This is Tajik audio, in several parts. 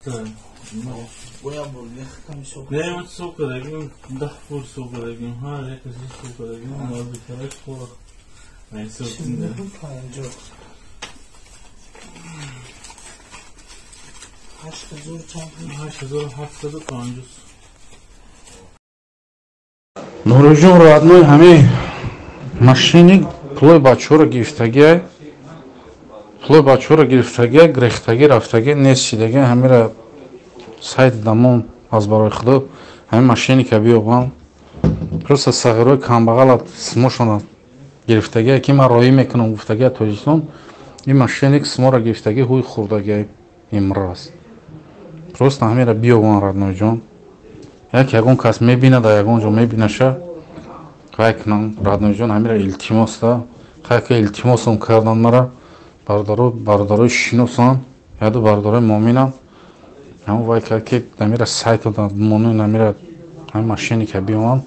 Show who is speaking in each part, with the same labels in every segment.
Speaker 1: Не, ҳисоб кардагим, 10 бор ҳисоб кардагим, ҳар як ҳисоб кардагим, 94 бор.
Speaker 2: 50. 8000 чанд?
Speaker 1: 8750.
Speaker 3: Нуриҷон, родной, ҳамин мошинник пулои бачаҳоро гирифтагиай, пулои бачаҳоро гирифтагиай, гирехтагӣ, рафтагӣ, нест шидагӣ. Ҳамира сайт дамон, аз барои худо ҳамин мошинника биёбам. Просто сағирои камбағала сумошона гирифтагиай, ки ман роӣ мекунам гуфтагиай Тоҷикистон. Ин мошинник суморо гирифтагӣ, ҳуй хӯрдагиай имраз. Просто ҳамира биёбам, роднойҷон. Як ягон кас мебинад, ягон ҷо мебинаша, вай кунам, роднойҷон, ҳамира илтимос да. Хайка илтимосам кардан мара бародаро, бародарои шиносан, яду бародарои моминам. Ҳамон вай кард, ки ҳамира сайт монун, ҳамира ҳамин мошинника биёмам.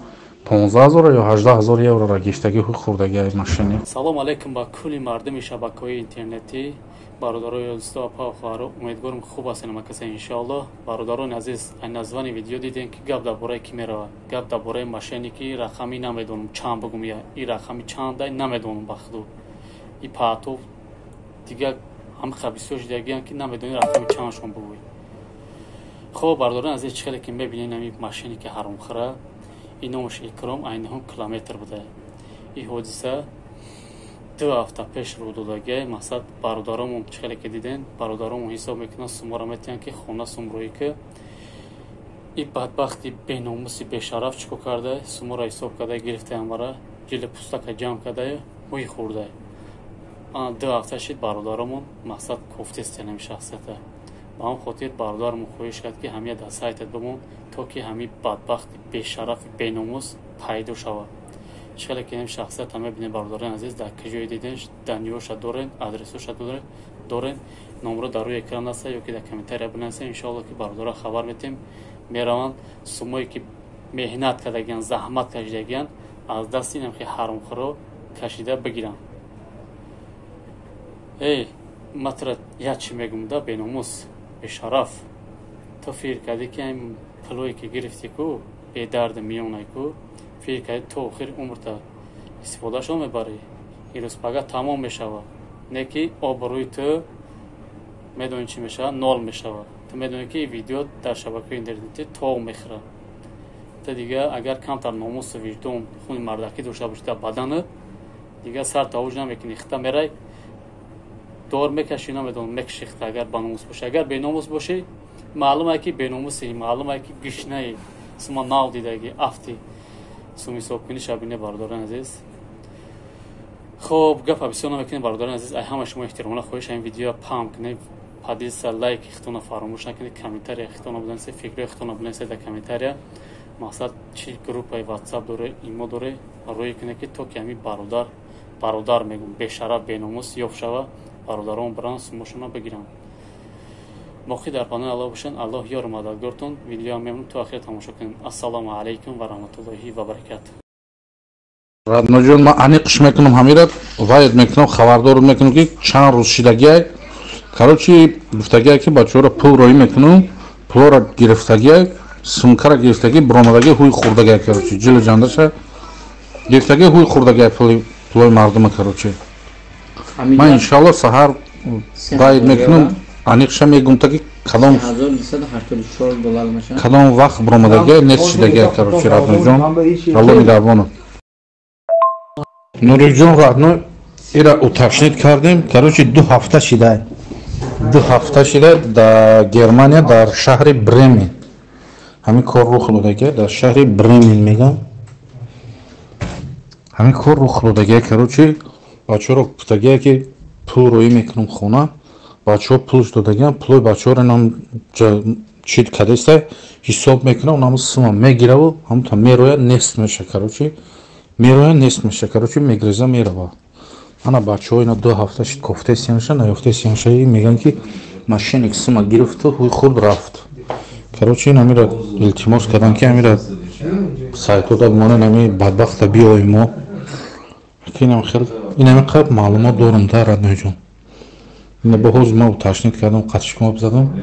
Speaker 3: 15 000 ё 18 000 еврора гирифтагӣ, ҳуй хӯрдагӣ ай мошинник.
Speaker 4: Салом алейкум ба кулли мардуми шабакаҳои интернетӣ, бародарои дӯсто, апа, хоҳаро, умедворам, хуб ҳастен ҳама каса, иншоаллоҳ. Бародарони азиз, ай названи видео дидем, ки гап дар бораи кӣ меравад. Гап дар бораи мошенники рақамӣ, намедонам чанд бигум, я и рақами чандай намедонам, ба худо. И паатов дигар ҳамиқа бисёр шидагиянд, ки намедонӣ рақами чандшон бигӯй. Хоб, бародарони азиз, чӣ хеле ки мебинед, ҳамин мошенники ҳаромхӯра, ин номаш Икром, айни ҳол километр буда. Ин ҳодиса 2 ҳафта пеш рӯ додагиай. Мақсад, бародаромон, чӣ хеле ки дидем, бародаромон ҳисоб мекунанд, сумора метиҳанд, ки хона сумроӣ ки. И бадбахти беномуси бешараф чӣ кор карда? Сумора ҳисоб карда гирифта, ҳамара ҷилди пустака ҷамъ кардаю ҳуй хӯрда. 2 ҳафта шид, бародаромон, мақсад, кофтестиан ҳами шахсията. Ба ҳам хотир бародармон хоҳиш кард, ки ҳамия дар сайтат бимон, то ки ҳамин бадбахти бешарафи беномус пайдо шавад. Чӣ хеле ки ҳам шахсията мебинем, бародарони азиз, дар куҷое диден, даниёша дорен, адресоша дорен, номро дар рӯи экран аста ё ки дар комментария бинависем. Иншоалло, ки бародаро хабар метем, мераванд, сумое ки меҳнат кардагиянд, заҳмат кашидагиянд, аз дасти ин ҳамхи ҳаромхӯро кашида бигиранд. Эй, матра як чӣ мегум да, беномус, бешараф, ту фикр кардӣ, ки ҳамин пулое ки гирифтӣ ку, бедарди миёнай ку, фикр кардӣ то охири умрта истифодашон мебарӣ. Ирӯз пага тамом мешавад, не ки обрӯи ту медонӣ чӣ мешавад? Нол мешавад. Ту медонӣ, ки видео дар шабакаи интернетӣ тог мехӯрад. Ту дигар агар камтар номусу виҷдон, хуни мардакӣ дошта бошӣ дар баданат, дигар сар тавуҷ намекунӣ, хита мерай, дор мекашӣ, намедонам, мекашӣ хита, агар баномус бошӣ. Агар беномус бошӣ, маълум ае, ки беномуси, маълум ае, ки гишнаи сума нав дидагӣ афти сум ҳисобкунӣ шабине. Бародарони азиз, хоб, гапа бисёр намекунем. Бародарони азиз, ай ҳама шумо эҳтиромона хоҳиш, ҳамин видео паҳм кунед, поделиться, лайк хитона фаромӯш накунед, комментария хитона бинависед, фикрҳои хитона бинависед дар комментария. Мақсад, чи группаи Ватсап доре, имо доре, рӯй кунед, ки то ки ҳамин бародар, бародар мегум, бешараф, беномус ёфт шава, бародарон биранд, сумошона бигиранд. Боқӣ дар паноҳи Аллоҳ бошанд, Аллоҳ ёру мададгортон. Видеоам мемонам, то охир тамошо кунед. Ассалому алайкум ва раҳматуллоҳи ва баракатуh.
Speaker 3: Роднойҷон, ман аниқш мекунам, ҳамира вайд мекунам, хабардорот мекунам, ки чанд рӯз шидагиай. Короче, гуфтагиай, ки бачаҳоро пул роӣ мекунам, пулоро гирифтагиай, сумкара гирифтагӣ, биромадагӣ, ҳуй хӯрдагиай. Короче, ҷилу ҷандаша гирифтагӣ, ҳуй хӯрдагиай пулои мардума. Короче, ман иншоалло саҳар вайд мекунам, аниқша мегум, таки кадом вақт биромадагиай, нест шидагиай. Короче, роднойҷон, Алло нигаҳбонат. Нуриҷон, родной, ира уточнить кардем. Короче, 2 ҳафта шидай, 2 ҳафта шидай, дар Германия, дар шаҳри Бремен ҳамин кор рух додагия. Дар шаҳри Бремен мегам, ҳамин кор рух додагия. Короче, бачаҳоро гуфтагия, ки пул роӣ мекунам хона. Бачаҳо пулш додагиам, пулои бачаҳоро нам чит кадеста, ҳисоб мекунам, наму сума мегираву ҳамута мерояд, нест меша. Короче, мерояд, нест меша. Короче, мегреза, мерава. Ана бачаҳо ина 2 ҳафта шид, кофтесиянша, наёфтесиянша. Мегӯянд, ки мошенник сума гирифту ҳуй хурд рафт. Короче, ин ҳамира илтимос кардам, ки ҳамира сайтода бимонед, ҳами бадбахта биёем мо. Инам хел, инами қабл маълумот дорам да, роднойҷон. Ина бо ҳозир ма уточнить кардам, қатишкумоб задам.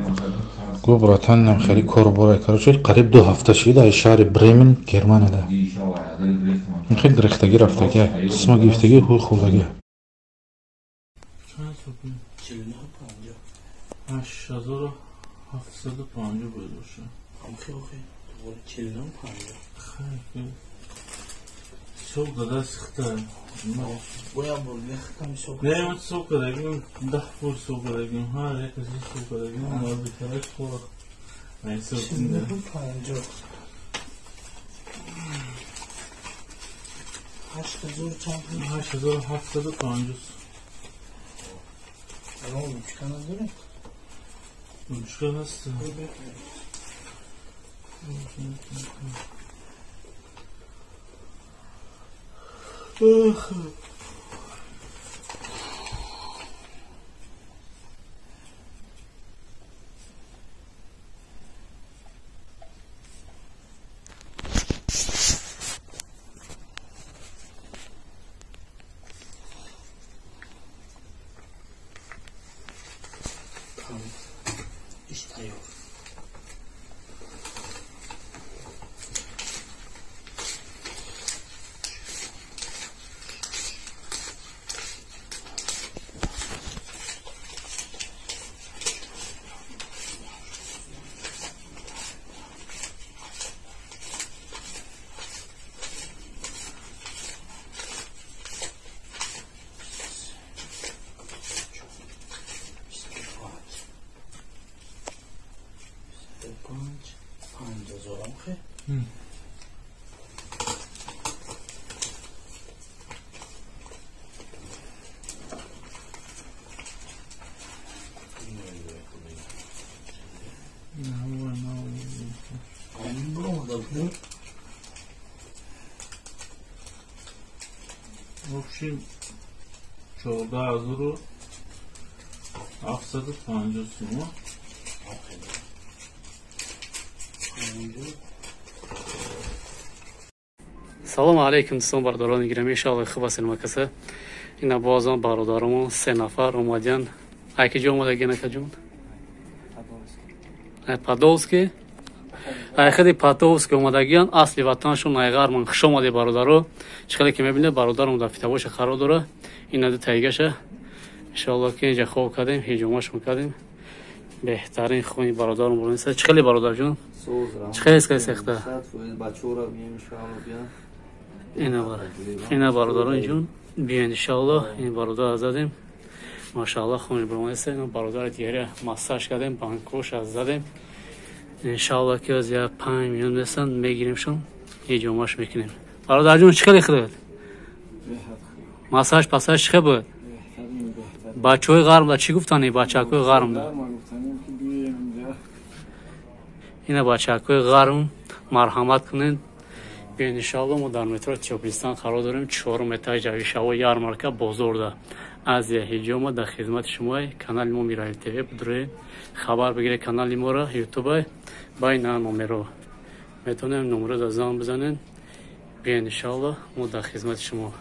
Speaker 3: Гу братан нам хеле кор бора, короче, қариб 2 ҳафта шид ай шаҳри Бремен, Германияда. Хеле гирифтагӣ рафтагӣ, қисма гирифтагӣ, ҳуй хӯрдагӣ.
Speaker 1: Чанд супи?
Speaker 2: 49,50.
Speaker 1: 8750 бояд боша.
Speaker 2: Охи охи. 49,50.
Speaker 1: Хеле. Ҳисоб дада сихта.
Speaker 2: Бояд бурди хитам ҳисоб.
Speaker 1: Не, ман ҳисоб кардагим, 10 бор ҳисоб кардагим, ҳар як аз ҳисоб кардагим, наздиктараш хӯрд. Ҳисоб
Speaker 2: 49,50. 8000 чанд?
Speaker 1: 8750.
Speaker 2: Алон ручка надоред?
Speaker 1: Ручка ҳаст.
Speaker 2: Иш тайёр.
Speaker 1: В общем, 14750 сумма.
Speaker 4: Салом алейкум, дӯстон, бародарони гиромӣ, иншоаллоҳ хуб ҳастед ҳама каса. Ина бозам бародарамон 3 нафар омадиян. Ай ки ҷо омадагиан, акаҷон? Ай Подолски. Ай худи Подолски омадагиан, асли ватаншон ай Ғарман. Хуш омадед, бародаро. Чӣ хеле ки мебинед, бародарам дар фитабоша қарор дора. Ина ду тайгаша. Иншоаллоҳ ки инҷа хоб кардем, ҳиҷомашон кардем. Беҳтарин хуни бародарам буниса. Чӣ хеле бародарҷон? Чӣ хеле сехта? Ина бародарон ҷон, биёед иншоаллоҳ, ин бародар задем. Машааллоҳ, хуни буниса. Ина бародари дигаре массаж кардем, банкош задем. Иншоаллоҳ ки аз 5 миллион нестан мегиримшон, ҳиҷомаш мекунем. Бародарҷон, чӣ хеле худат? Массаж пассаж чӣ хел буд? Бачаҳои ғармда чӣ гуфтани? Бачакҳои ғармда. Ина бачакҳои ғарм марҳамат кунед. Биёед иншоаллоҳ, мо дар метро Тёплистан қарор дорем, 4 этаж ҷавишаво ярмарка бозорда. Азия ҳиҷома дар хизмати шумои канали мо Мирали ТВ бидуред, хабар бигиред канали моро ютуба байна номеро. Метавонем номеро дар занг бизанед. Биёед иншоаллоҳ, мо дар хизмати шумо.